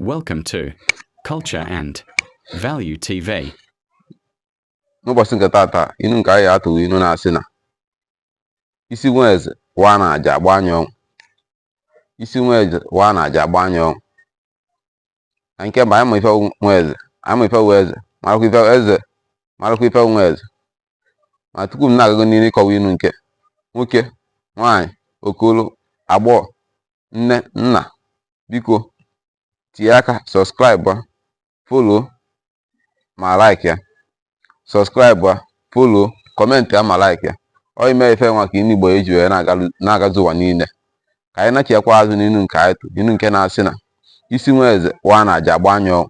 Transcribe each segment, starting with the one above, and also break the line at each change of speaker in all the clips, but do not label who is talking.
Welcome to Culture and Value TV.
N'ụbọchị nke taata, inu nke anyị atụrụ inu na-asị na isi nwa eze waa na aja agba anya ọnwụ. Isi nwa eze waa na aja agba anya ọnwụ. Na nke mbụ, anyị ma ife nwa eze, anyị ma ife nwa eze, marakwa ife eze, marakwa ife nwa eze. Ma tupu m na-agago n'ihu ịkọwa inu nke nwoke, nwaanyị, okolo, agbọghọ, nne, nna, biko tinye aka subscribe, follow ma like ya. Subscribe, follow, comment ya ma like ya. Ọ ime ife nwa ka inu Igbo eji wee na-agazu ụwa niile. Ka anyị nachiekwa azụ n'inu nke anyị tụ inu nke na-asị na isi nwa eze waa na aja agba anya ọnwụ.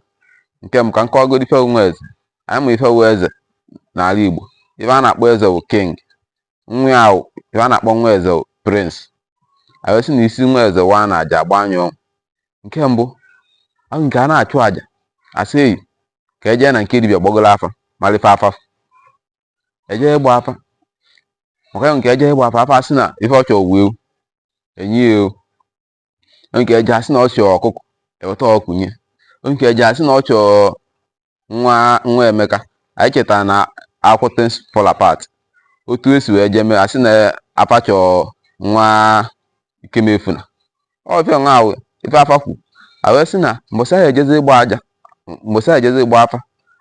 Nke m ka m kọwagoro ife nwa eze. Anyị ma ife nwa eze n'ala Igbo. Ife a na-akpọ eze bụ king. Nwa ya wụ ife a na-akpọ nwa eze bụ prince. Anyị sị na isi nwa eze waa na aja agba anya ọnwụ. Nke mbụ ahụ nke a na-achụ aja, asị eyi ka eje na nke dibịa gbagoro afa, mara ife afa eje ịgba afa, maka nke eje ịgba afa, afa asị na ife ọ chọrọ wu ewu, enye ya ewu. Nke eje asị na ọ chọrọ ọkụkọ, eweta ọkụkọ nye. Nke eje asị na ọ chọrọ nwa nwa Emeka. Anyị chetara na akwụkwọ Things Fall Apart, otu esi wee jee mee asị na afa chọrọ nwa Ikemefuna. Ọ ife nwa ahụ ife afa kwu, a wee sị na mbọsị ahụ ejezi ịgba aja, mbọsị ahụ ejezi ịgba afa,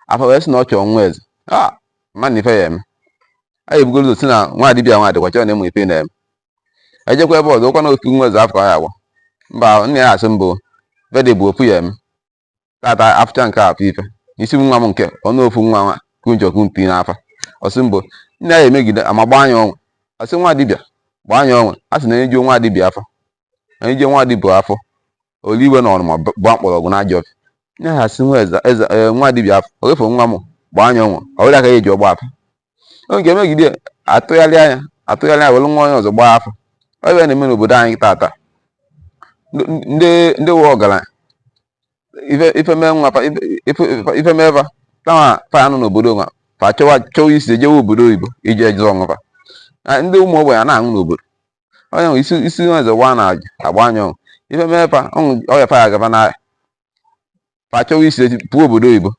afa wee sị na ọ chọrọ nwa eze. A ma na ife ya eme, a ebugoro ụzọ si na nwa dibịa nwa dịkwa chọọ na ịmụ ife na-eme. Ejekwa ebe ọzọ, ụkwa na otu nwa eze afọ ya agwa mba, nna ya asị mbụ vede bụ ofu ya eme. Tata afụcha nke afọ ife n'isi nwa m nke ọnụ ofu nwa nwa kunjọ kunti n'afa, ọsị mbụ nna ya emegide ama gbaa anya ọnwụ. Ọsị nwa dibịa gbaa anya ọnwụ. A sị na enyejuo nwa dibịa afọ, enyejuo nwa dibịa afọ, oliwe na ọnụma gbaa mkpọrọgwụ na ajọ ọfịa. Nne ha sị nwa eze eze nwa dibịa afọ o wefu nwa m gbaa anya ọnwụ, ọ bụrụ aka ya eji ọgba afa. Oge emegide atụgharị anya, atụgharị anya were nwa onye ọzọ gbaa afa. Ọ ife na-eme n'obodo anyị tata, ndị wụ ọgaranya, ife ife mee nwa fa, ife ife mee fa kama fa anọ n'obodo nwa fa chọwa chọwa isi ejewe obodo oyibo ije zụọ onwe fa. Na ndị ụmụ ogbenye a na-anwụ n'obodo. Onye nwe isi isi nwa eze waa na aja agba anya ọnwụ. Ife mee fa ọya fa ya gaba n'ahịa, fa chọwa isi pụọ obodo oyibo,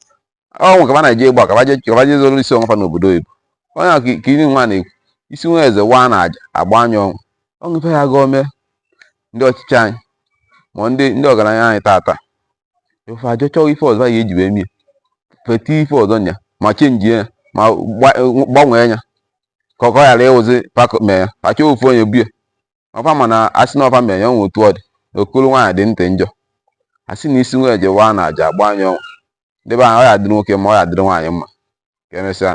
ọnwụ ka fa na-eje ịgba, ka fa je zọrọ isi onwe fa n'obodo oyibo. Onye a ka iri nwa na-ekwu isi nwa eze waa na aja agba anya ọnwụ. Ọnwụ ife ya ga mee ndị ọchịchị anyị ma ndị ọgaranya anyị tata, ife ajọ chọọ ife ọzọ ya eji wee mie feta ife ọzọ nya ma chenjie ya ma gbanwee ya ka ọ ghara ịwụzi pakọ mee ya. Fa chọọ ofu onye bie ọfa, mana asị na ọfa mee ya ọnwụ. Otu ọ dị na okolo nwaanyị dị ntị njọ, asị na isi nwa eje waa na aja agba anya ọnwụ. Ndị be anyị, ọ ya adịrị nwoke ma ọ ya adịrị nwaanyị mma. Ka emesịa.